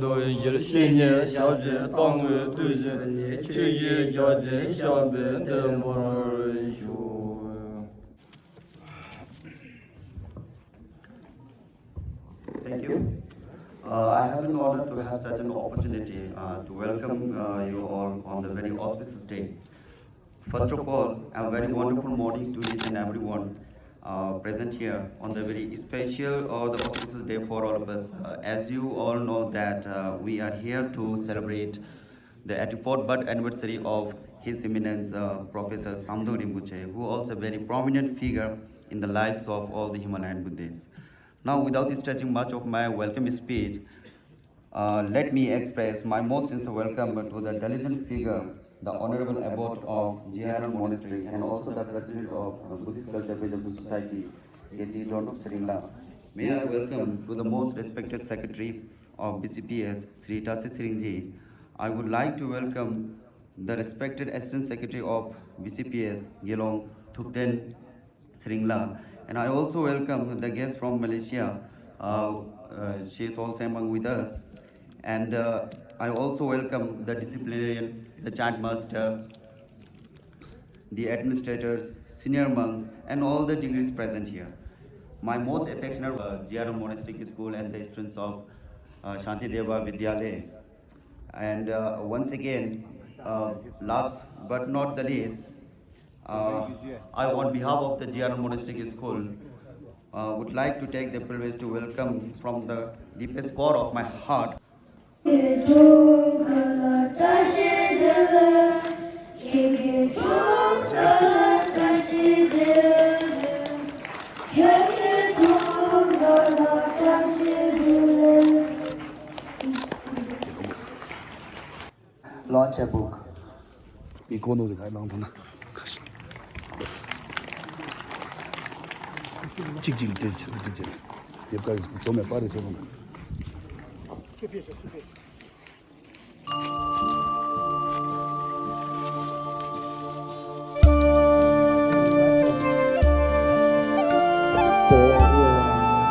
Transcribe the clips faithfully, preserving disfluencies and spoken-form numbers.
དུ་ཡིར་ཤེས་ཉེས་བཤགས་ཤིང་རྟག་དངོས་བདུད་བཞི་ནི། ཆོས་ཀྱི་རྒྱལ་ཆེན་ཞབས་པད་བརྟན་པར་ཤོག Thank you. Uh, I have an honor to have such an opportunity uh, to welcome uh, you all on the very auspicious day. First of all, a very wonderful morning to each and everyone uh, present here on the very special or the auspicious day for all of us. Uh, as you all know that uh, we are here to celebrate the eighty-fourth birth anniversary of His Eminence uh, Professor Samdhong Rinpoche, who also a very prominent figure in the lives of all the Himalayan Buddhists. Now, without stretching much of my welcome speech, uh, let me express my most sincere welcome to the diligent figure, the Honorable Abbot of G R M Monastery and also the President of uh, Buddhist Culture Preservation Society, Geshe Drondup Tshering La. May I welcome to the most respected Secretary of B C P S, Sri Tasi Tshering Ji. I would like to welcome the respected Assistant Secretary of B C P S, Gelong Thupten Tshering La. And I also welcome the guests from Malaysia. Uh, uh, she is also among with us. And uh, I also welcome the disciplinarian, the chant master, the administrators, senior monks, and all the degrees present here. My most affectionate uh, G R M Monastic School and the students of uh, Shantideva Vidyalaya. And uh, once again, uh, last but not the least, uh, I, on behalf of the G R M Monastic School, uh, would like to take the privilege to welcome from the deepest core of my heart. Launch a book. མི་གོ་ནོ་དེ་ག་ནང་དུ་ན། གཅིག་གཅིག་གཅིག་གཅིག་གཅིག་གཅིག་རྒྱབ་ཀ་རེ་བཟོ་མེད་པ་རེ་བཟོ་དང་། तो ये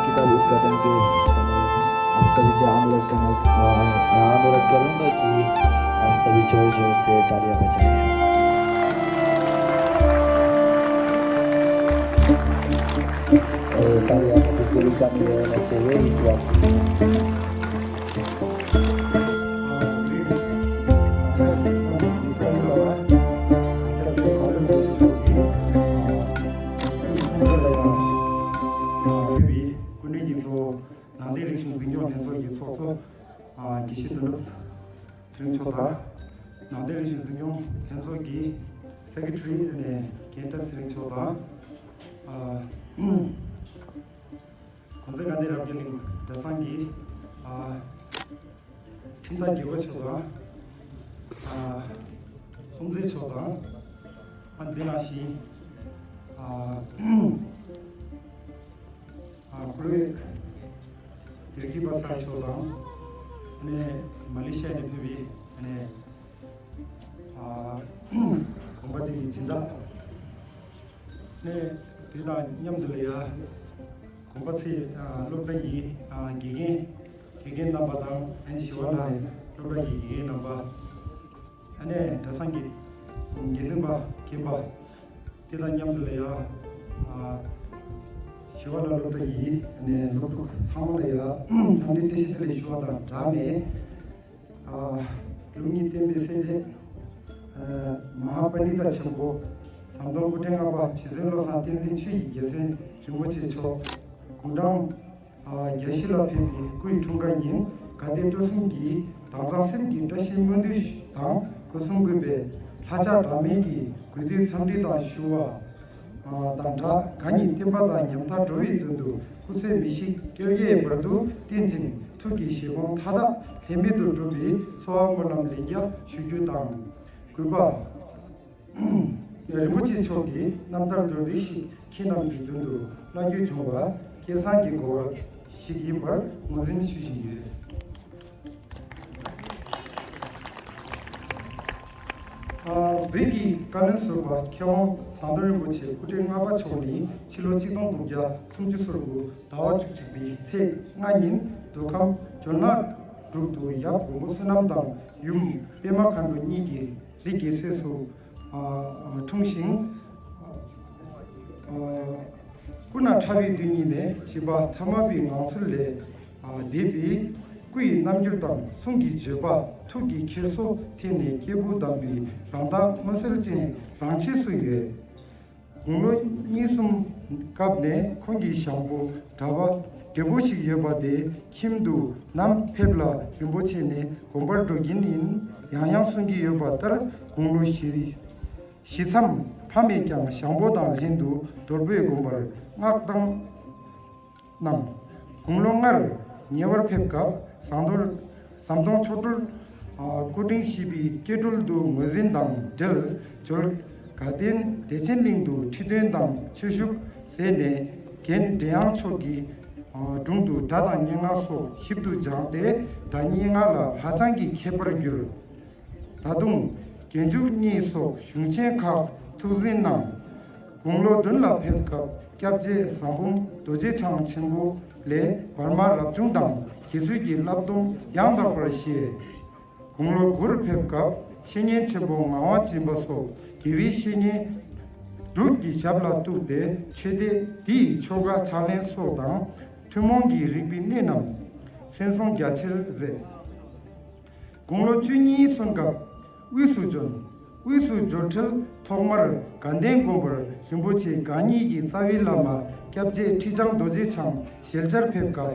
किताब उद्घाटन के समय आप सभी से अनुरोध करना, आ, आ, अनुरोध करूंगा कि आप सभी जोर जोर से तालियां बजाएं। और तालियां में बिल्कुल ही कमी नहीं होना चाहिए इस वक्त। ནང་བསྟན་རིག་གཞུང་འཛིན་སྐྱོང་ལྷན་ཚོགས་ཀྱི་ཚོགས་གཙོ་དགེ་བཤེས་དོན་གྲུབ་ཚེ་རིང་མཆོག་དང་། ནང་བསྟན་རིག་གཞུང་འཛིན་སྐྱོང་ལྷན་ཚོགས་ཀྱི་སེ་ཀེ་ཊི་རི་ནས་རྒན་བཀྲ་ཚེ་རིང་མཆོག་དང་། གོང་ས་དགའ་ལྡན་རབ་རྒྱས་གླིང་གྲྭ་ཚང་གི་ཨ་ཁྲིམས་བདག་དགེ་བཀོད་མཆོག་དང་། ཨ་དཔུང་སྡེ་མཆོག་དང་། ཨ་འདི་ནང་བཞིན་ཨ་ཨ་ཀུ་རེ་དེར་གི་པ་ཚ་མཆོག་དང་། ཨ་ནི་མ་ལེ་ཤི་ཡ་ནས་ཕེབས་པའི་ཨ་ནི་ཨ་དགོན་པ་དེ་གི་སྦྱིན་བདག་ནས་དེ་དང་མཉམ་དུ་ལ་ཡ་དགོན་པ་ཚེ་སློབ་གྲྭ་ཡི་དགེ་རྒན་དགེ་རྒན་རྣམ་པ་དང་ཨན་ཞི་བ་ལ་སློབ་གྲྭ་ཡི་དགེ་རྒན་རྣམ་པ། ཨ་ནེ་གྲྭ་ཚང་གི་དགེ་འདུན་པ་མཁན་པ་དེ་དང་མཉམ་དུ་ལ་ཡ་ཞི་བ་ལ་སློབ་གྲྭ་ཡི་ཨ་ནེ་སློབ་ཕྲུག་ཚང་མ་ལ་ཡ་འཚམས་འདྲི་བཀྲ་ཤིས་བདེ་ལེགས་ཞུ་བ་དང་སྦྲགས་ནས། ཨ་ལུགས་གཉིས་བསྟན་པའི་སྲས་བཅས། ཨ་མ་ཧཱ་པཎྜི་ཏ་ཆེན་པོ་ཟམ་གདོང་སྐུ་ཕྲེང་ལྔ་པ་རྗེ་བཙུན་བློ་བཟང་བསྟན་འཛིན་ཆོས་ཀྱི་རྒྱལ་མཚན་རིན་པོ་ཆེ་མཆོག་དགུང་གྲངས་ཨ་བརྒྱད་ཅུ་ལ་ཕེབས་པའི་སྐུའི་འཁྲུངས་སྐར་ཉིན་དགའ་ལྡན་སྤྲོ་གསུམ་གྱིས་དྭངས་གཙང་སེམས་ཀྱི་བཀྲ་ཤིས་སྨོན་འདུན་དང་སྒོ་གསུམ་གུས་པས་ལྷ་ཕྱག་དྲ་མེད་ཀྱི་གུས་འདུད་འཚམས་འདྲི་དང་ཞུ་བ། དང་སྦྲགས་གང་ཉིད་བསྟན་པ་དང་ཉམ་ཐག་འགྲོ་བའི་དོན་དུ་སྐུ་ཚེ་མི་ཤིགས་བསྐལ་བརྒྱའི་བར་དུ་བརྟན་ཅིང་ཐུགས་ཀྱི་བཞེད་དགོངས་མཐའ་དག་ལྷད་མེད་དུ་འགྲུབ་པའི་གསོལ་བ་སྨོན་ལམ་ལན་བརྒྱ་ཞུ་རྒྱུ་དང་། གུས་པ་རིན་པོ་ཆེ་མཆོག་གི་རྣམ་ཐར་མདོར་བསྡུས་ཤིག་ཁྱེད་རྣམས་ཀྱི་མདུན་དུ་སླར་འགྱུར་བྱུང་བ་སྐལ་བཟང་གི་གོ་བ་ཞིག་ཡིན་པར་ངོས་འཛིན་ཞུ་བཞིན་ཡོད། བོད་ཀྱི་བཀའ་བློན་ཟུར་པ་མཁས་དབང་ཟམ་གདོང་རིན་པོ་ཆེ་སྐུ་ཕྲེང་ལྔ་པ་མཆོག་ནི་ཕྱི་ལོ་ཆིག་སྟོང་དགུ་བརྒྱ་སུམ་ཅུ་སོ་དགུ་ཟླ་བ་བཅུ་གཅིག་པའི་ཚེས་ལྔ་ཉིན་མདོ་ཁམས་ཇོ་ནག་ དྲུག་ཏུ་ཡབ་མགོན་པོ་བསོད་ནམས་དང་ཡུམ་པདྨ་མཁའ་འགྲོ་གཉིས་ཀྱི་རིགས་ཀྱི་སྲས་སུ་ཨ་ཨ་འཁྲུངས་ཤིང་། ཨ་སྐུ་ན་ཕྲ་བའི་དུས་ཉིད་ནས་བྱིས་པ་ཐ་མལ་པའི་ངང་ཚུལ་ལས་ཨ་འདས་པའི་སྐུ་ཡི་རྣམ་འགྱུར་དང་གསུང་གི་བརྗོད་པ་ཐུགས་ཀྱི་འཁྱེར་སོ་འཐད་ནས་སྐྱེས་བུ་དམ་པའི་རང་མདངས་མངོན་གསལ་ཅན་རང་ཆས་སུ་ཡོད། དགུང་ལོ་གཉིས་གསུམ་སྐབས་ནས་ཁོང་གི་ཞང་པོ་གྲྭ་པ་བགྲེས་པོ་ཞིག་ཡོད་པ་དེ་ཁྱིམ་དུ་ནམ་ཕེབས་ལ་རིན་པོ་ཆེ་ནས་དགོན་པར་འགྲོ་གིན་ཡིན་ཡང་ཡང་གསུང་གི་ཡོད་པ་ལྟར་དགུང་ལོ་བཞི་བཞི་མཚམས་ཕ་མས་ཀྱང་ཞང་པོ་དང་ལྷན་དུ་རྡོར་པོའི་དགོན་པར་མངགས་བཏང་། གནང་། དགུང་ལོ་ལྔར་ཉེ་བར་ཕེབས་སྐབས་ཟམ་གདོང་ཟམ་གདོང་ཆོ་འཕྲུལ་ཨ་སྐུ་ཕྲེང་བཞི་པའི་སྐྱེ་སྤྲུལ་དུ་ངོས་འཛིན་དང་འབྲེལ་འབྱོར་དགའ་ལྡན་བདེ་ཆེན་གླིང་དུ་ཁྲི་སྟོན་དང་ཆོས་ཞུགས་མཛད་ནས་རྒན་འབྲི་དབྱངས་མཆོག་གི་ཨ་དྲུང་དུ་སྒྲ་དང་སྙན་ངག་སོགས་ཞིབ་ཏུ་སྦྱངས་ཏེ་སྒྲ་སྙན་ངག་ལ་ཧ་ཅང་གི་མཁས་པར་གྱུར། ད་དུང་རྒྱན་འཇུག་གཉིས་སོགས་གཞུང་ཆེན་ཁག་ཐུགས་ཟིན་གནང་། དགུང་ལོ་བདུན་ལ་ཕེབས་སྐབས་སྐྱབས་རྗེ་ཟམ་འབུམ་རྡོ་རྗེ་འཆང་ཆེན་པོ་ལས་བར་མ་རབ་བྱུང་དང་དགེ་ཚུལ་གྱི་བསླབ་སྡོམ་ཡང་དག་པར་བཞེས། དགུང་ལོ་དགུར་ཕེབས་སྐབས་བཤེས་གཉེན་ཆེན་པོ་ངག་དབང་སྦྱིན་པ་སོགས་དགེ་བའི་བཤེས་གཉེན་དྲུག་གི་ཞབས་ལ་གཏུགས་ཏེ་ཆོས་སྡེ་འདིའི་ཆོ་ག་ཕྱག་ལེན་སོགས་དང་ཐུན་མོང་གི་རིག་པའི་གནད་རྣམས་གསན་བསམ་རྒྱ་ཆེར་མཛད། དགུང་ལོ་བཅུ་གཉིས་སོན་སྐབས་དབུས་སུ་བྱོན། དབུས་སུ་འབྱོར་འཕྲལ་ཐོག་མར་དགའ་ལྡན་དགོན་པར་རིན་པོ་ཆེ་གང་ཉིད་ཀྱི་རྩ་བའི་བླ་མ་སྐྱབས་རྗེ་ཁྲི་བྱང་རྡོ་རྗེ་འཆང་ཞལ་མཇལ་ཕེབས་སྐབས་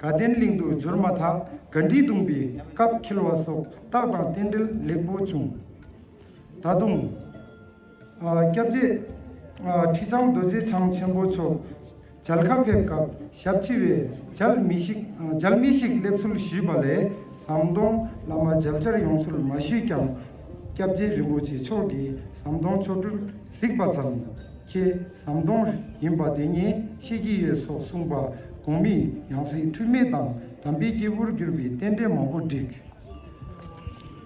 དགའ་ལྡན་གླིང་དུ་འབྱོར་མ་ཐག་དགའ་འདྲིས་གདུང་བའི་སྐབས་འཁེལ་བ་སོགས་རྟགས་དང་རྟེན་འབྲེལ་ལེགས་པོ་བྱུང་། ད་དུང་། སྐྱབས་རྗེ་ཁྲི་བྱང་རྡོ་རྗེ་འཆང་ཆེན་པོ་མཆོག་མཇལ་ཁ་ཕེབས་སྐབས་ཞབས་ཕྱི་བས་མཇལ་མི་ཞིག་མཇལ་མི་ཞིག་སླེབས་ཚུལ་ཞུས་པ་ལས་ཟམ་གདོང་བླ་མ་མཇལ་བཅར་ཡོང་ཚུལ་མ་ཞུས་ཀྱང་སྐྱབས་རྗེ་རིན་པོ་ཆེ་མཆོག་གིས་ཟམ་གདོང་ཆོ་འཕྲུལ་གཟིགས་པ་ཙམ་ཁྱེད་ཟམ་གདོང་ཡིན་པ་དེ་ངས་ཤེས་ཀྱི་ཡོད་སོགས་གསུངས་པ་དགོངས་མི་ཡང་སྲིད་འཁྲུལ་མེད་དང་དམ་པའི་སྐྱེས་བུར་གྱུར་པའི་རྟེན་འབྲེལ་མང་པོ་བསྒྲིགས།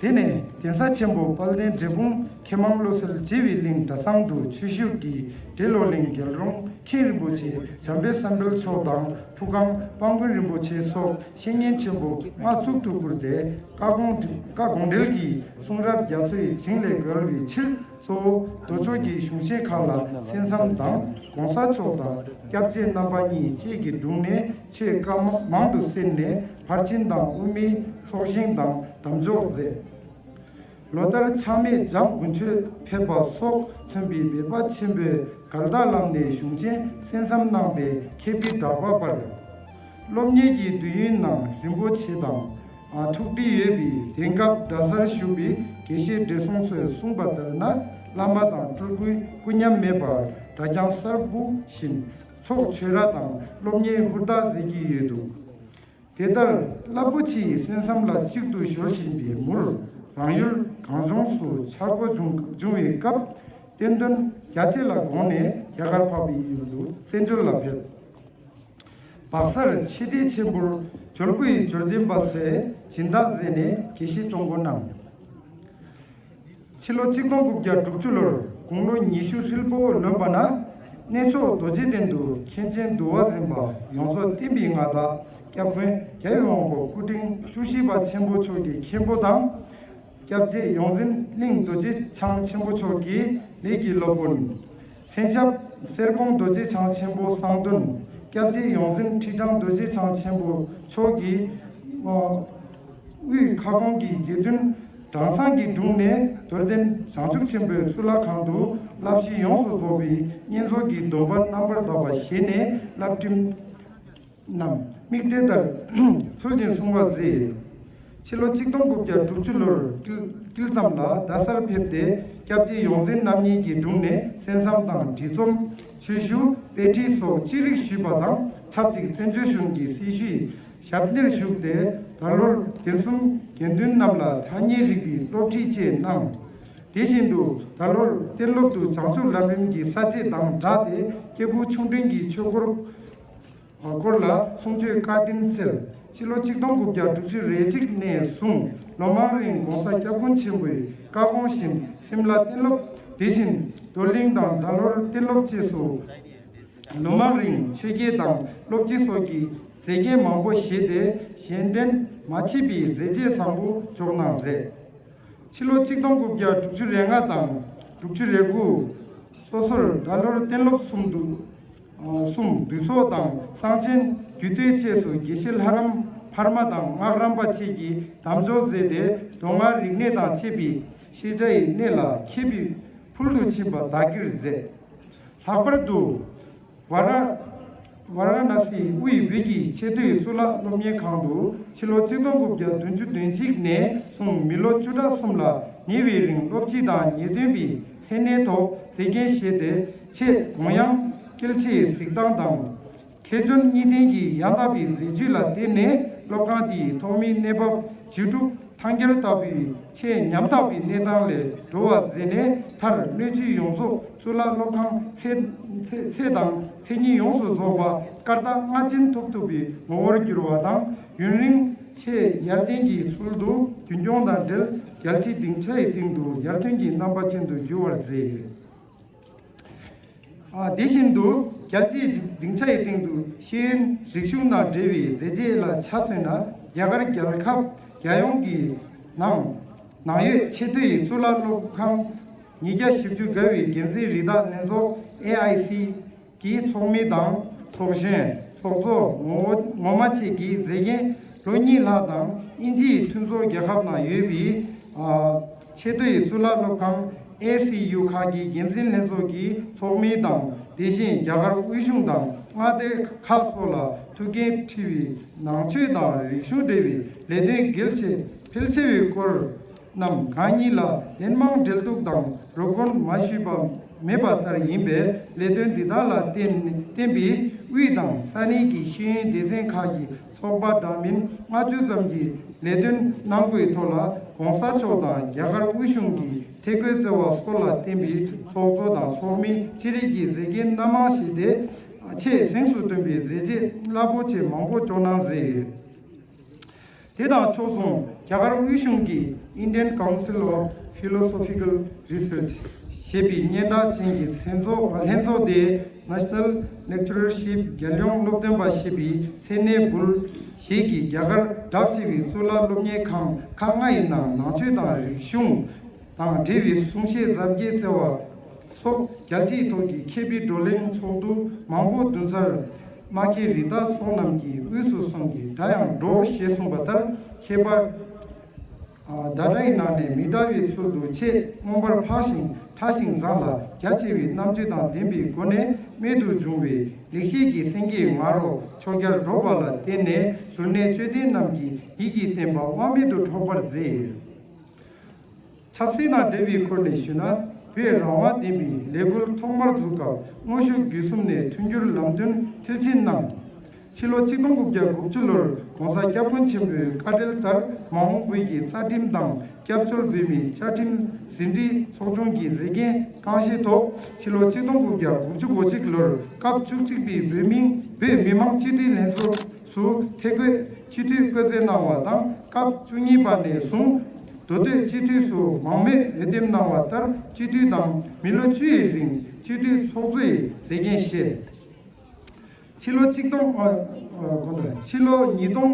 དེ་ནས་གདན་ས་ཆེན་པོ་དཔལ་ལྡན་འབྲས་སྤུངས་མཁས་མང་བློ་གསལ་རྒྱལ་བའི་གླིང་གྲྭ་ཚང་དུ་ཆོས་ཞུགས་ཀྱིས་འབྲི་ལོ་གླིང་རྒྱལ་རོང་མཁན་རིན་པོ་ཆེ་འཇམ་དཔལ་བསམ་འཕེལ་མཆོག་དང་ཕུ་ཁང་དཔལ་མགོན་རིན་པོ་ཆེ་སོགས་བཤེས་གཉེན་ཆེན་པོ་ལྔ་གཙུག་ཏུ་བཀུར་ཏེ་བཀའ་དགོངས་བཀའ་དགོངས་འགྲེལ་གྱི་གསུང་རབ་རྒྱ་མཚོའི་ཇིང་ལས་བརྒལ་བའི་ཕྱིར། གཙོ་བོ་མདོ་ཕྱོགས་ཀྱི་གཞུང་ཆེན་ཁག་ལ་གསན་བསམ་དང་གོང་ས་མཆོག་དང་སྐྱབས་རྗེ་རྣམ་པ་གཉིས་བཅས་ཀྱི་དྲུང་ནས་ཆོས་བཀའ་མ་མང་དུ་གསན་ནས་ཕར་ཕྱིན་དང་དབུ་མའི་ཚོགས་ཞིང་དང་དམ་འཇོག་མཛད། ལོ་ལྟར་ཆགས་མེད་འཇམ་དགུན་ཆོས་ཕེབས་པ་སོགས་མཚོན་པའི་འབད་པ་ཆེན་པོས་དགའ་ལྡག་ལམ་ནས་གཞུང་ཆེན་གསན་བསམ་གནང་པའི་མཁས་པའི་གྲགས་པ་སྤར། སློབ་གཉེར་གྱི་དུས་ཡུན་ནང་རིན་པོ་ཆེ་དང་ཐུགས་འདྲིས་ཡོད་པས་དེང་སྐབས་གྲྭ་སར་བཞུགས་པའི་དགེ་བཤེས་བགྲེས་སོང་ཚོས་གསུངས་པ་ལྟར་ན་བླ་མ་དང་སྤྲུལ་སྐུའི་སྐུ་ཉམས་མེད་པར་སྒྲ་རྐྱང་གསར་བུ་བཞིན་ཚོགས་ཆོས་ར་དང་སློབ་གཉེར་ཧུར་ཐག་མཛད་ཀྱི་ཡོད་འདུག་དེ་ལྟར་རླབས་པོ་ཆེའི་གསན་བསམ་ལ་གཅིག་ཏུ་གཞོལ་བཞིན་པའི་མུར་རང་ཡུལ་གངས་ལྗོངས་སུ་འཆར་སྒོ་བྱུང་བྱུང་བའི་སྐབས་བསྟན་དོན་རྒྱ་ཆེ་ལ་དགོངས་ནས་རྒྱ་གར་འཕགས་པའི་ཡུལ་དུ་བཙན་བྱོལ་ལ་ཕེབས། བག་གསར་ཕྱི་བདེ་ཆེན་པོར་འབྱོར་སྐུའི་འབྱོར་ལྡན་པ་ཚོས་སྦྱིན་བདག་མཛད་ནས་དགེ་བཤེས་གཏོང་སྒོ་གནང་། ཕྱི་ལོ་གཅིག་སྟོང་དགུ་བརྒྱ་དྲུག་ཅུ་ལོར་དགུང་ལོ་ཉི་ཤུ་ཧྲིལ་པོ་ལོན་པ་ན་གནས་མཆོག་རྡོ་རྗེ་གདན་དུ་མཁན་ཆེན་འདུལ་བ་འཛིན་པ་ཡོངས་རྫོགས་བསྟན་པའི་མངའ་བདག་སྐྱབས་མགོན་རྒྱལ་བའི་དབང་པོ་སྐུ་ཕྲེང་བཅུ་བཞི་པ་ཆེན་པོ་མཆོག་གི་མཁན་པོ་དང་། སྐྱབས་རྗེ་ཡོངས་འཛིན་གླིང་རྡོ་རྗེ་འཆང་ཆེན་པོ་མཆོག་གི་ལས་ཀྱི་སློབ་དཔོན། མཚན་ཞབས་གསེར་ཀོང་རྡོ་རྗེ་འཆང་ཆེན་པོ་གསང་སྟོན། སྐྱབས་རྗེ་ཡོངས་འཛིན་ཁྲི་བྱང་རྡོ་རྗེ་འཆང་ཆེན་པོ་མཆོག་གིས། དབུས་ཁ་སྐོང་གི་དགེ་འདུན་གྲངས་ཚང་གི་དྲུང་ནས་རྡོར་གདན་བྱང་ཆུབ་ཆེན་པོའི་གཙུག་ལག་ཁང་དུ་བསླབ་གཞི་ཡོངས་སུ་རྫོགས་པའི་བསྙེན་རྫོགས་ཀྱི་སྡོམ་པ་རྣམ་པར་དག་པ་བཞེས་ནས་བསླབ་ཁྲིམས་རྣམས་དམིགས་གཏད་ལྟར་ཚུལ་བཞིན་སྲུང་བ་མཛད། ཕྱི་ལོ་གཅིག་སྟོང་དགུ་བརྒྱ་དྲུག་ཅུ་ལོར་དཀྱིལ་དཀྱིལ་ཙམ་ལ་རྡ་སར་ཕེབས་ཏེ་སྐྱབས་རྗེ་ཡོངས་འཛིན་རྣམ་གཉིས་ཀྱི་དྲུང་ནས་གསན་བསམ་དང་འབྲི་རྩོམ། ཆོས་ཞུ། དཔེ་ཁྲིད་སོགས་ཅི་རིགས་ཞུས་པ་དང་ཆབས་ཅིག་བཙན་བྱོལ་གཞུང་གི་སྲི་ཞུའི་ཞབས་གནས་ཞུགས་ཏེ་ད་ལོར་རྒན་གསུམ་དགེ་འདུན་རྣམས་ལ་ཐ་སྙད་རིག་པའི་སློབ་ཁྲིད་བཅས་གནང་། དེ་བཞིན་དུ་ད་ལོར་གཏན་སློབ་ཏུ་བྱང་ཆུབ་ལམ་རིམ་གྱི་ས་བཅད་དང་སྦྲགས་ཏེ་སྐྱེས་བུ་ཆུང་འབྲིང་གི་ཆོས་སྐོར་སྐོར་ལ་གསུང་ཆོས་བཀའ་དྲིན་སྩལ། ཕྱི་ལོ་ཆིག་སྟོང་དགུ་བརྒྱ་དྲུག་ཅུ་རེ་གཅིག་ནས་བཟུང་ལོ་མང་རིང་༸གོང་ས་༸སྐྱབས་མགོན་ཆེན་པོའི་བཀའ་དགོངས་བཞིན་སིམ་ལ་གཏན་སློབ་དེ་བཞིན་རྡོར་གླིང་དང་ད་ལོར་གཏན་སློབ་བཅས་སུ་ལོ་མང་རིང་ཆོས་དགེ་དང་སློབ་སྤྱི་སོགས་ཀྱི་ མཛེས་རྒྱན་མང་པོ་བཞེས་ཏེ་གཞན་དྲིང་མ་མཆིས་པའི་མཛད་རྗེས་བཟང་པོ་འཇོག་གནང་མཛད། ཕྱི་ལོ་ཆིག་སྟོང་དགུ་བརྒྱ་དྲུག་ཅུ་རེ་ལྔ་དང་དྲུག་ཅུ་རེ་དགུ། སོ་སོར་ད་ལོར་གཏན་སློབ་གསུམ་དུ། གསུམ་འདུས་ཚོགས་དང་གསང་ཆེན་རྒྱུད་སྟོད་བཅས་སུ་དགེ་བཤེས་ལྷ་རམས་འཕར་མ་དང་སྔགས་རམས་པ་བཅས་ཀྱིས་དམ་འཇོག་མཛད་དེ། མདོ་སྔགས་རིག་གནས་དང་བཅས་པའི་ཤེས་བྱ་ཡི་གནས་ལ་མཁས་པའི་ཕུལ་དུ་ཕྱིན་པ་བདག་གིར་མཛད། ལྷག་པར་དུ། ཝཱ་ར། ཝཱ་ར་ཎཱ་སིའི་དབུས་བོད་ཀྱི་ཆེས་མཐོའི་གཙུག་ལག་སློབ་གཉེར་ཁང་དུ་ཕྱི་ལོ་ཆིག་སྟོང་དགུ་བརྒྱ་བདུན་ཅུ་དོན་གཅིག་ནས་བཟུང་མི་ལོ་བཅུ་ཕྲག་གསུམ་ལ་ཉེ་བའི་རིང་སློབ་སྤྱི་དང་ཉེས་དོན་པའི་མཚན་གནས་ཐོག་མཛད་འགན་བཞེས་ཏེ། ཆེས་དགོངས་ཡངས་སྐྱེལ་ཆེའི་གཟིགས་སྟངས་དང་། མཁས་བཙུན་གཉིས་ལྡན་གྱི་ཡང་དག་པའི་མཛད་བྱུས་ལ་བརྟེན་ནས་སློབ་ཁང་དེའི་ཐོག་མའི་གནས་བབ་བྱིའུ་ཕྲུག་ཐང་རྒྱལ་ལྟ་བུའི་ཆེས་ཉམ་ཐག་པའི་གནས་སྟངས་ལས་སྒྲོལ་བར་མཛད་ནས། མཐར་སྣོད་བཅུད་ཡོངས་རྫོགས་གཙུག་ལག་སློབ་ཁང་ཚད་ཚད་ཚད་དང་མཚན་ཉིད་ཡོངས་སུ་རྫོགས་པ་སྐར་རྟགས་ལྔ་ཅན་ཐོབ་ཐུབ་པའི་ངོ་བོར་གྱུར་བ་དང་། ཡུན་རིང་ཆེས་ཡར་ལྡན་གྱི་ཚུལ་དུ་རྒྱུན་སྐྱོང་དང་འབྲེལ། རྒྱལ་སྤྱིའི་སྡིངས་ཆ་ཡི་སྟེང་དུ་ཡར་ཐོན་གྱི་རྣམ་པ་ཅན་དུ་འགྱུར་བར་མཛད་ཡོད། ཨ། དེ་བཞིན་དུ་རྒྱལ་སྤྱིའི་སྡིངས་ཆ་ཡི་སྟེང་དུ་ཤེས་ཡོན་རིག་གཞུང་དང་འབྲེལ་བའི་མཛད་རྗེས་ལ་ཆ་མཚོན་ན། རྒྱ་གར་རྒྱལ་ཁབ་རྒྱལ་ཡོངས་ཀྱི་ནང་ནང་ཡོད་ཆེས་མཐོའི་གཙུག་ལག་སློབ་ཁང་ཉིས་བརྒྱ་བཞི་བཅུ་བརྒལ་བའི་འགན་འཛིན་རིམ་ཐག་ལྷན་ཚོགས་ཨེ་ཨའི་སི་གི་ཚོགས་མི་དང་། ཚོགས་གཞོན། ཚོགས་གཙོ། ངོ་ངོ་མ་བཅས་ཀྱི་མཛད་འགན་ལོ་གཉིས་ལྷག་དང་། དབྱིན་ཇིའི་མཐུན་ཚོགས་རྒྱལ་ཁབ་ནང་ཡོད་པའི། ཨ། ཆེས་མཐོའི་གཙུག་ལག་སློབ་ཁང་ཨེ་སི་ཡུ་ཁག་གི་འགན་འཛིན་ལྷན་ཚོགས་ཀྱི་ཚོགས་མི་དང་། དེ་བཞིན་རྒྱ་གར་དབུས་གཞུང་དང་མངའ་སྡེ་ཁག་སོགས་ལ་ཐུགས་འགན་འཁྲི་བའི་ནང་ཆོས་དང་རིག་གཞུང་འབྲེལ་བའི་ལས་དོན་གལ་ཆེ་ཕལ་ཆེ་བའི་སྐོར་རྣམས་གང་ཉིད་ལ་ལན་མང་འབྲེལ་གཏུག་དང་རོགས་སྐྱོར་མ་ཞུས་པ་མེད་པ་ལྟར་ཡིན་པས། ལས་དོན་འདི་དག་ལ་བརྟེན་བརྟེན་པའི་དབུས་དང་ས་གནས་ཀྱི་ཤེས་ཡོན་སྡེ་ཚན་ཁག་གི་ཚོགས་པ་འདྲ་མིན་ལྔ་བཅུ་ཙམ་གྱིས་ལས་དོན་གནང་དགོས་ཐོག་ལ། ༸གོང་ས་མཆོག་དང་རྒྱ་གར་དབུས་གཞུང་གི་ཐད་བསྐོས་བརྩེ་བ་སོགས་ལ་བརྟེན་པའི་ཚོགས་གཙོ་དང་ཚོགས་མི་སྤྱི་རིགས་ཀྱི་མཛད་འགན་སྣ་མང་བཞེས་ཏེ། ཆེས་གཟེངས་སུ་ཐོན་པའི་མཛད་རྗེས་རླབས་པོ་ཆེ་མང་པོ་སྐྱོང་གནང་མཛད་ཡོད། དེ་དང་ཕྱོགས་མཚུངས། རྒྱ་གར་དབུས་གཞུང་གི་Indian Council of Philosophical Research ཞེས་པའི་སྙན་གྲགས་ཅན་གྱི་མཚན་ཚོགས་ལྷན་ཚོགས་དེའི་National Lecturership རྒྱལ་ཡོངས་སློབ་སྟོན་པ་ཞེས་པའི་མཚན་གནས་འབུལ་བཞེས་ཀྱིས། རྒྱ་གར་གྲགས་ཆེ་བའི་གཙུག་ལག་སློབ་གཉེར་ཁང་ཁག་ལྔ་ཡི་ནང་ནང་ཆོས་དང་རིག་གཞུང་དང་འབྲེལ་བའི་གསུང་བཤད་གཟབ་རྒྱས་བསྩལ་བ་སོགས་རྒྱལ་སྤྱིའི་ཐོག་གི་མཁས་པའི་བགྲོ་གླེང་ཚོགས་འདུ་མང་པོ་བསྡུས་ཚར། མ་མཁས་རི་དྭགས་ཚོགས་རྣམས་ཀྱི་དབུས་སུ་སོང་གི་དགྲ་ཡང་འགྲོགས་ཞེས་གསུངས་པ་ལྟར། མཁས་པ་དགྲ་ཡི་ནང་ནས་མི་འདའ་བའི་ཚུལ་དུ་ཆེས་མངོན་པར་འཕགས་ཤིང་ཕྲ་ཞིང་མཛངས་ལ་རྒྱ་ཆེ་བའི་རྣམ་དཔྱོད་དང་ལྡན་པའི་སྒོ་ནས་རྨད་དུ་བྱུང་བའི་ལེགས་བཤད་ཀྱི་སེང་གེ་ང་རོ་ཆོས་རྒྱལ་འགྲོ་བ་ལ་བརྟེན་ནས་གཟུར་གནས་དཔྱོད་ལྡན་རྣམས་ཀྱི་ཡིད་ཀྱི་བརྟན་པ་དབང་མེད་དུ་འཕྲོག་པར་མཛད། ཆབ་སྲིད་དང་འབྲེལ་བའི་སྐོར་ནས་ཞུས་ན། བོད་རང་དབང་ལྡན་པའི་ལས་འགུལ་ཐོག་མར་འཛུགས་སྐབས་དངོས་ཤུགས་བརྒྱུད་གསུམ་ནས་མཐུན་འགྱུར་ལམ་སྟོན་མཐིལ་ཕྱིན་གནང་། ཕྱི་ལོ་ཆིག་སྟོང་དགུ་བརྒྱ་དགུ་བཅུ་ལོར་༸གོང་ས་༸སྐྱབས་མགོན་ཆེན་པོའི་བཀའ་འགྲེལ་ལྟར་མ་འོངས་བོད་ཀྱི་རྩ་ཁྲིམས་དང་སྐྱབས་བཅོལ་བོད་མིའི་བཅའ་ཁྲིམས་ཟིན་བྲིས་ཚོགས་ཆུང་གི་མཛད་འགན་རྐང་བཞེས་ཐོག་ཕྱི་ལོ་ཆིག་སྟོང་དགུ་བརྒྱ་དགུ་བཅུ་གོ་གཅིག་ལོར་སྐབས་བཅུ་གཅིག་པའི་བོད་མིའི་བོད་མི་མང་སྤྱི་འཐུས་ལྷན་ཚོགས་སུ་ཐད་བསྐོས་སྤྱི་འཐུས་བསྐོ་སྩལ་གནང་བ་དང་། སྐབས་བཅུ་གཉིས་པ་ནས་བཟུང་མདོ་སྟོད་སྤྱི་འཐུས་སུ་མང་མོས་འོས་འདེམས་གནང་བ་ལྟར་སྤྱི་འཐུས་དང་མི་ལོ་བཅུ་ཡི་རིང་སྤྱི་འཐུས་ཚོགས་གཙོའི་མཛད་འགན་བཞེས། ཕྱི་ལོ་ཆིག་སྟོང་ཨ་ཨ་དགོངས་དག་ཕྱི་ལོ་ཉིས་སྟོང་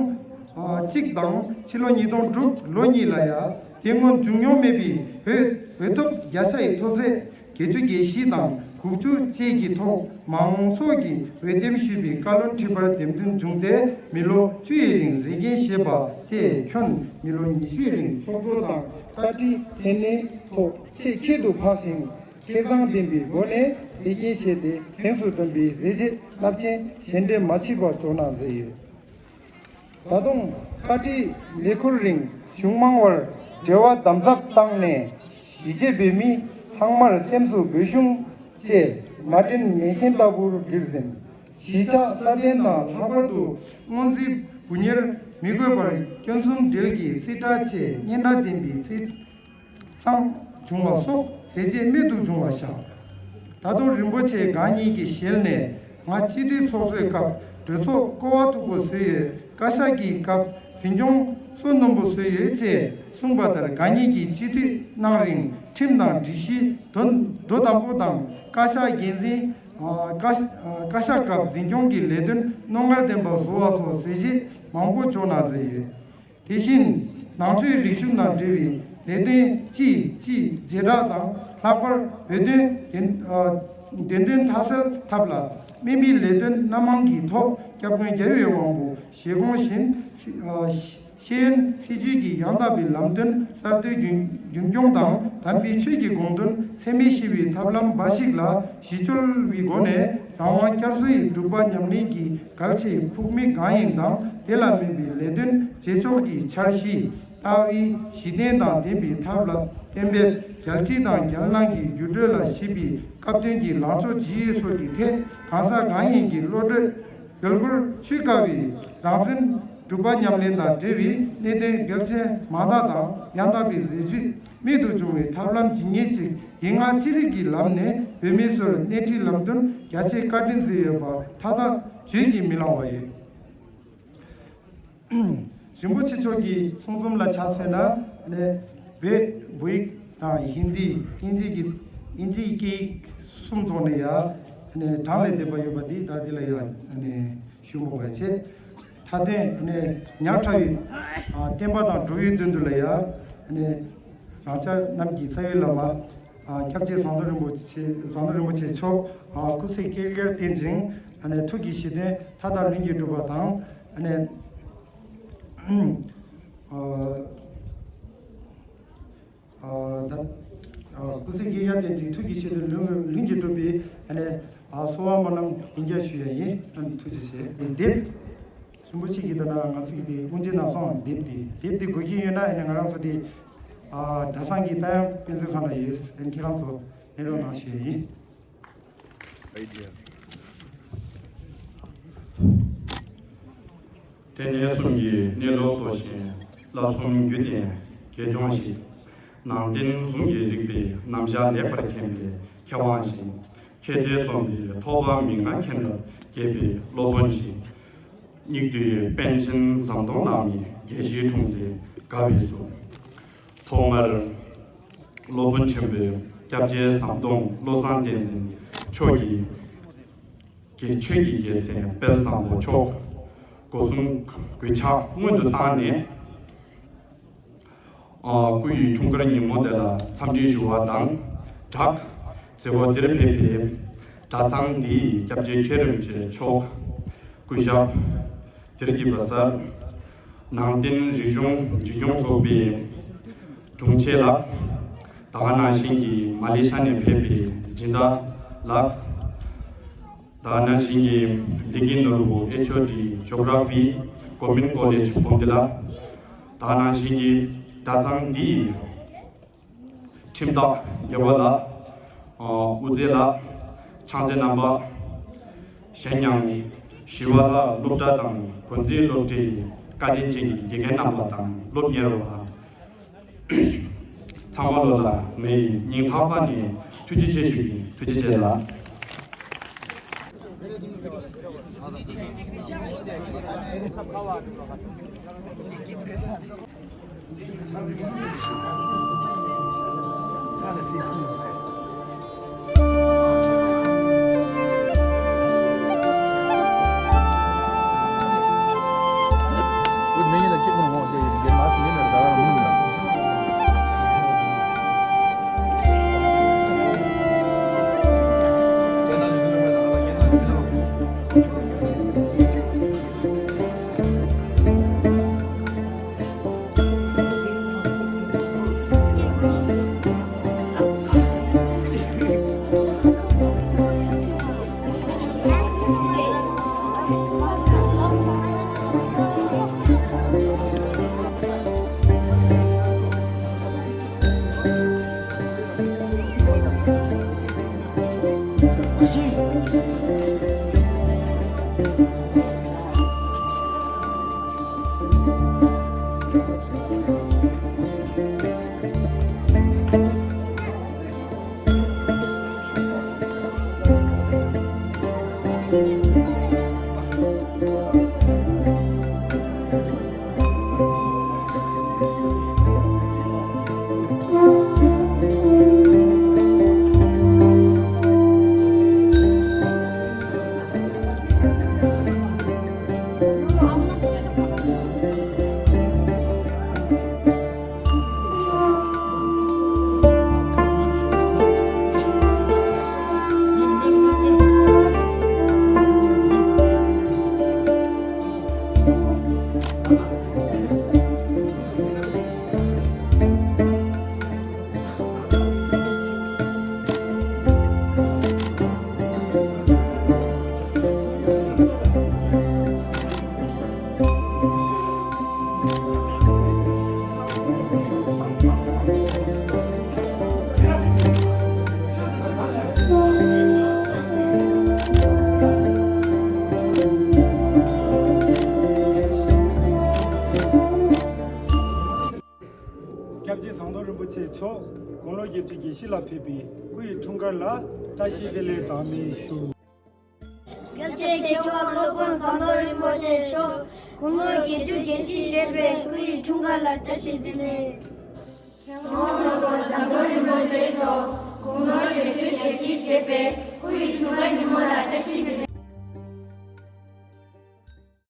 ཨ་གཅིག་དང་ཕྱི་ལོ་ཉིས་སྟོང་དྲུག་ལོ་གཉིས་ལ་ཡང་དེ་སྔོན་བྱུང་མྱོང་མེད་པའི་འོས་འོས་ཐོབ་བརྒྱ་ཆ་ཡི་མཐོ་ཚད་བརྒྱད་ཅུ་གྱ་བཞི་དང་དགུ་བཅུ་བཅས་ཀྱི་ཐོག་མང་ཚོགས་ཀྱིས་འོས་འདེམས་ཞུས་པའི་བཀའ་བློན་ཁྲི་པར་འདེམས་ཐོན་བྱུང་སྟེ། མི་ལོ་བཅུ་ཡི་རིང་མཛད་འགན་བཞེས་པ་བཅས་ཁྱོན་མི་ལོ་ཉི་ཤུའི་རིང་ཚོགས་གཙོ་དང་བཀའ་ཁྲིའི་མཚན་གནས་ཐོག་ཆེས་ཁྱད་དུ་འཕགས་ཤིང་མཁས་མཛངས་ལྡན་པའི་སྒོ་ནས་མཛད་འགན་བཞེས་ཏེ་གཟེངས་སུ་ཐོན་པའི་མཛད་རྗེས་རླབས་ཆེན་གཞན་འགྲན་མ་མཆིས་པ་འཇོག་གནང་མཛད་ཡོད། ད་དུང་བཀའ་ཁྲིའི་ལས་ཁུར་རིང་གཞུང་མང་བར་འབྲེལ་བ་དམ་ཟབ་བཏང་ནས། གཞིས་བྱེས་བོད་མི་ཚང་མར་སེམས་སུ་འབོད་གཞུང་བཅས་མ་དྲན་མེད་མཁན་ལྟ་བུར་གྱུར་ཟིན། གཞིས་ཆགས་སྲ་བརྟན་དང་། ལྷག་པར་དུ་སྔོན་རྩིས་བུ་གཉེར་མི་དགོས་པར་སྐྱོན་གསུམ་འབྲེལ་གྱི་རྩིས་ཁྲ་བཅས་སྙན་གྲགས་ལྡན་པའི་རྩིས་གཙང་བྱུང་བ་སོགས་མཛད་རྗེས་རྨད་དུ་བྱུང་བ་བཞག། ད་དུང་རིན་པོ་ཆེ་གང་ཉིད་ཀྱི་ཞལ་ནས། ང་སྤྱི་འཐུས་ཚོགས་གཙོའི་སྐབས་གྲོས་ཚོགས་བསྐོ་བ་མཐུག་པོ་བཟོས་ཡོད། བཀའ་ཤག་གི་སྐབས་འཛིན་སྐྱོང་སོ་སྣོན་པོ་བཟོས་ཡོད་ཅེས་གསུངས་པ་ལྟར། གང་ཉིད་ཀྱིས་སྤྱི་འཐུས་གནང་རིང་ཁྲིམས་དང་སྒྲིག་གཞི་དོན་དོ་དམ་པོ་དང་། བཀའ་ཤག་འགན་འཛིན་ ཨ་བཀའ་ཨ་བཀའ་ཤག་སྐབས་འཛིན་སྐྱོང་གི་ལས་དོན་རྣོ་ངར་ལྡན་པ་བཟོ་བ་སོགས་གཟིགས་གཞི་མང་པོ་འཇོག་གནང་མཛད་ཡོད། དེ་བཞིན་ནང་ཆོས་རིག་གཞུང་དང་འབྲེལ་བའི་ལས་དོན་གཅིག་གཅིག་བྱེ་བྲག་དང་ལྷག་པར་བོད་དོན་བདེན་ཨ་བདེན་དོན་མཐའ་གསལ་ཐབས་ལ་དམིགས་པའི་ལས་དོན་སྣ་མང་གི་ཐོག་སྐྱབས་མགོན་རྒྱལ་བའི་དབང་པོ་བཞེད་དགོངས་བཞིན་ཨ་ཤེས་ཡོན་སྲིད་བྱུས་ཀྱི་ཡང་དག་པའི་ལམ་སྟོན་གསར་གཏོད་རྒྱུན་རྒྱུན་སྐྱོང་དང་། དམ་པའི་ཆོས་ཀྱི་དགོངས་དོན་ཚད་མེད་བཞི་པའི་ཐབས་ལམ་འབའ་ཞིག་ལ་གཞི་བཅོལ་བའི་སྒོ་ནས་རང་དབང་བསྐྱར་གསོའི་སྒྲུབ་པ་ཉམས་ལེན་གྱི་གལ་ཆེའི་ཁུངས་དམིགས་གང་ཡིན་དང་། དེ་ལ་སྨན་པའི་ལས་དོན་བྱེད་ཕྱོགས་ཀྱི་འཆར་གཞི་ལྟ་བའི་གཞི་རྟེན་དང་ལྡན་པའི་ཐབས་ལ་གཏན་འབེབས། རྒྱལ་སྤྱི་དང་རྒྱལ་ནང་གི་འགྱུར་འགྲོས་ལ་གཞིགས་པའི་སྐབས་དོན་གྱི་ལངས་ཕྱོགས་ཇི་ཡོད་སོགས་ཀྱི་ཐད་གང་ཟག་གང་ཡིན་གྱི་བློ་གྲོས་ཡོད་རྒུ་ཆུད་དཀའ་བའི་རང་བཙན་སྒྲུབ་པ་ཉམས་ལེན་དང་འབྲེལ་བའི་གནད་དོན་གལ་ཆེན་མང་དག་དང་། ཡང་དག་པའི་ཟས་བཅུད་རྨད་དུ་བྱུང་བའི་ཐབས་ལམ་ཇི་སྙེད་ཅིག་ཡིན་ང་ཅི་རིགས་ཀྱི་ལམ་ནས་བོད་མི་ཚོར་སྣེ་ཁྲིད་ལམ་སྟོན་རྒྱ་ཆེ་བཀའ་དྲིན་མཛད་ཡོད་པ་མཐའ་དག་བརྗོད་ཀྱིས་མི་ལང་བ་ཡོད། རིན་པོ་ཆེ་མཆོག་གི་གསུང་རྩོམ་ལ་ཆ་མཚོན་ན་ནས་བོད་བོད་ཡིག་དང་ཧིན་དི་དབྱིན་ཇི་གི་དབྱིན་ཇིའི་སྐད་ཡིག་གསུམ་ཐོག་ནས་ཡང་ནས་གྲངས་ལས་འདས་པ་ཡོད་པ་འདི་དག་འདི་ལ་ཡང་ནས་ཞུ་མོ་བ་ཆེ། མཐའ་དོན་ནས་ཉག་ཕྲ་བའི་བསྟན་པ་དང་འགྲོ་བའི་དོན་དུ་ལ་ཡང་ནས་རང་ཅག་རྣམས་ཀྱི་རྩ་བའི་བླ་མ་སྐྱབས་རྗེ་ཟམ་གདོང་རིན་པོ་ཆེ་ཟམ་གདོང་རིན་པོ་ཆེ་མཆོག་སྐུ་ཚེ་བསྐལ་བརྒྱར་བརྟན་ཅིང་ཐུགས་ཀྱི་བཞེད་དོན་མཐའ་དག་ལྷུན་གྱིས་གྲུབ་པ་དང་། ད་སྐུ་ཚེ་བསྐལ་བརྒྱར་བརྟན་ཅིང་ཐུགས་ཀྱི་བཞེད་དོན་ལྷུན་ལྷུན་གྱིས་གྲུབ་པའི་གསོལ་བ་སྨོན་ལམ་ལྷུན་གྱིས་ཞུ་ཡ་ཡིན། ཐུགས་རྗེ་ཆེ། དེབ་རིན་པོ་ཆེ་གིས་ད་ལྟ་ང་ཚོ་གི་དེ་དབུ་འབྱེད་གནང་སོང་། དེབ་དེ་དེབ་དེ་དགོས་ཀྱི་ཡོད་ན་ཨ་ནི་ང་རང་ཚོ་དེ་གྲྭ་ཚང་གི་རྟ་དབྱངས་དཔེ་མཛོད་ཁང་ལ་ཡོད། ཨ་ནི་ཁྱེད་རང་ཚོ་ལེན་རོགས་གནང་ཞུ་ཡ་ཡིན། དེ་ནས་གསུམ་གྱི་གནས་ལུགས་རྟོགས་ཤིང་། བསླབ་གསུམ་རྒྱུད་ལྡན་དགེ་སྦྱོང་ཞིག། ནང་བསྟན་ཟུང་གི་རིག་པའི་རྣམ་གཞག་ལེགས་པར་མཁྱེན་པའི་མཁས་དབང་ཞིག། མཁས་བཙུན་རྩོམ་པའི་ཐོགས་པ་མི་མངའ་མཁྱེན་རབ་རྒྱས་པའི་སློབ་དཔོན་ཞིག། སྙིགས་དུས་པཎ་ཆེན་ཟམ་གདོང་བླ་མའི་དགེ་བཤེས་འཁྲུངས་ཚེས་དགའ་བའི་གཟུགས། ཐོག་མར་སློབ་དཔོན་ཆེན་པོའི་སྐྱབས་རྗེ་ཟམ་གདོང་བློ་བཟང་བསྟན་འཛིན་མཆོག་གིས་ཀྱི་ཆོས་ཀྱི་རྒྱལ་མཚན་དཔལ་བཟང་པོ་མཆོག་སྒོ་གསུམ་གུས་ཕྱག་སྔོན་དུ་བཏང་ནས། སྐུ་ཡི་འཁྲུངས་སྐར་ཉིན་མོ་དེ་ལ་འཚམས་འདྲི་ཞུ་བ་དང་སྦྲགས། མཛད་སྒོ་འདིར་ཕེབས་པའི་གྲྭ་ཚང་འདིའི་སྐྱབས་རྗེ་མཁན་རིན་པོ་ཆེ་མཆོག་སྐུ་ཞབས་དིར་གྱི་བ་ས་ནང་བསྟན་རིག་གཞུང་འཛིན་སྐྱོང་ཚོགས་པའི་དྲུང་ཆེ་ལགས། ད་ག་ནང་བཞིན་གྱི་མ་ལེ་ཤ་ནས་ཕེབས་པའི་སྦྱིན་བདག་ལགས། ད་ག་ནང་བཞིན་གྱི་ལི་གིན་ནོར་བུ་ཨེཆ་ཨོ་ཌི་ཇོ་གྷ་ར་ཕི་གོ་མིན་ཀོ་ལེཇ་བོམ་དི་ལ། ད་ག་ནང་བཞིན་གྱི་གྲྭ་ཚང་འདིའི་ཁྲིམས་བདག་རྒྱལ་བ་ལགས། དབུ་མཛད་ལགས། ཕྱག་འཚལ་རྣམ་པ། གཞན་ཡང་ཞི་བ་ལྷ་སློབ་གྲྭ་དང་འགོ་འཛིན་སློབ་གྲྭའི་བཀའ་དྲིན་ཅན་གྱི་དགེ་རྒན་རྣམ་པ་དང་སློབ་གཉེར་བ་ཚང་མ་ལོ་ལ་ངའི་སྙིང་ཐག་པ་ནས་ཐུགས་རྗེ་ཆེ་ཞུ་གི་ཡིན། ཐུགས་རྗེ་ཆེ་ལགས། བརྒྱད་ཅུ་གྱ་བཞི་ལ་ཕེབས་པའི་སྐུའི་འཁྲུངས་སྐར་ལ་བཀྲ་ཤིས་བདེ་ལེགས་དང་བསྔོ་ཞུ། རྒྱལ་སྲས་མཁས་དབང་སློབ་དཔོན་ཟམ་གདོང་རིན་པོ་ཆེ་མཆོག་དགུང་ལོ་བརྒྱད་ཅུ་གྱ་བཞི་བཞེས་པའི་སྐུའི་འཁྲུངས་སྐར་ལ་བཀྲ་ཤིས་བདེ་ལེགས། མཁས་དབང་སློབ་དཔོན་ཟམ་གདོང་རིན་པོ་ཆེ་མཆོག་དགུང་ལོ་བརྒྱད་ཅུ་གྱ་བཞི་བཞེས་པའི་སྐུའི་འཁྲུངས་